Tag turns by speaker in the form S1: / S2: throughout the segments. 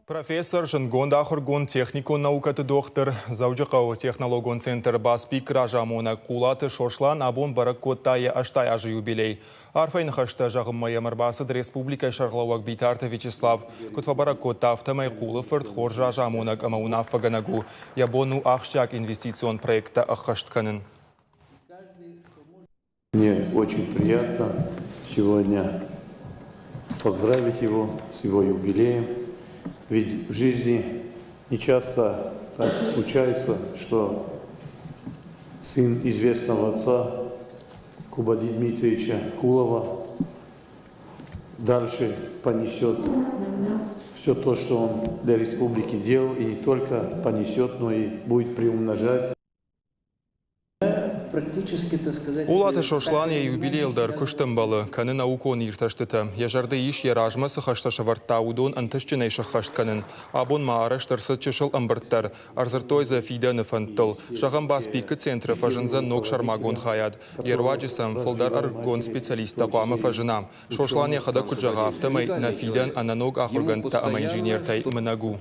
S1: Профессор, зындгонд ахуыргонд, техникон наукӕты дохтыр, Дзӕуджыхъӕуы технологон центр Баспик разамонӕг Хъулаты Сослан абон бӕрӕг кодта йӕ 80 азы юбилей. Арфӕйы ныхӕстӕ зӕгъынмӕ йӕм ӕрбацыд республикӕйы сӕргълӕууӕг Битарты Вячеслав. Куыд фӕбӕрӕг кодта, афтӕмӕй Хъулы фырт хорз разамонӕг ӕмӕ уынаффӕгӕнӕг у. Йӕ бон у ахсджиаг инвестицион проекттӕ ӕххӕст кӕнын.
S2: Мне очень приятно сегодня поздравить его с его юбилеем. Ведь в жизни не часто так случается, что сын известного отца Кубади Дмитриевича Кулова дальше понесет все то, что он для республики делал, и не только понесет, но и будет приумножать.
S1: Хъулаты Сослан йӕ юбилейыл дӕр куыст ӕмбӕлы, кӕны наукон иртӕстытӕ. Йӕ зӕрды ис, йӕ размӕ цы хӕстӕ сӕвӕрдта, уыдон ӕнтыстджынӕй сӕххӕст кӕнын. Абон ма арӕзт ӕрцыд чысыл ӕмбырд дӕр. Ӕрдзырдтой дзы фидӕны фӕндтыл. Зӕгъӕм, Баспикы центры фӕзындзӕн ног сӕрмагонд хайад. Йе руаджы сӕм фылдӕр ӕрыгон специалисттӕ хъуамӕ фӕзына. Сослан йӕхӕдӕг куыд зӕгъы, афтӕмӕй нӕ фидӕн ӕнӕ ног ахуыргӕндтӕ ӕмӕ инженертӕй мынӕг у.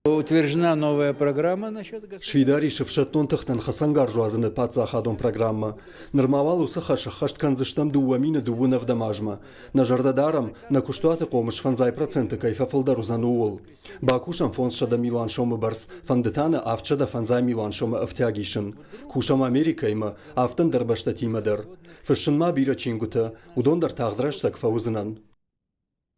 S3: Утверждена новая программа насчет
S4: Сфидар ис ӕфсӕддон тыхтӕн хӕцӕнгарз уадзыны паддзахадон программӕ. Нырма уал уыцы хӕс ӕххӕст кӕндзыстӕм 2027 азмӕ. Нӕ зӕрдӕ дарӕм, нӕ куыстуаты хъомыс 50% кӕй фӕфылдӕр уыдзӕн, ууыл. Бакусӕм 500 милуан сомы бӕрц, фӕнды та нӕ 750 милуан сомы ӕфтиаг исын. Кусӕм Америкӕимӕ, афтӕ ӕндӕр бӕстӕтимӕ дӕр. Фыссын ма бирӕ чингуытӕ, уыдон дӕр тагъд рӕстӕг фӕуыдзынӕн.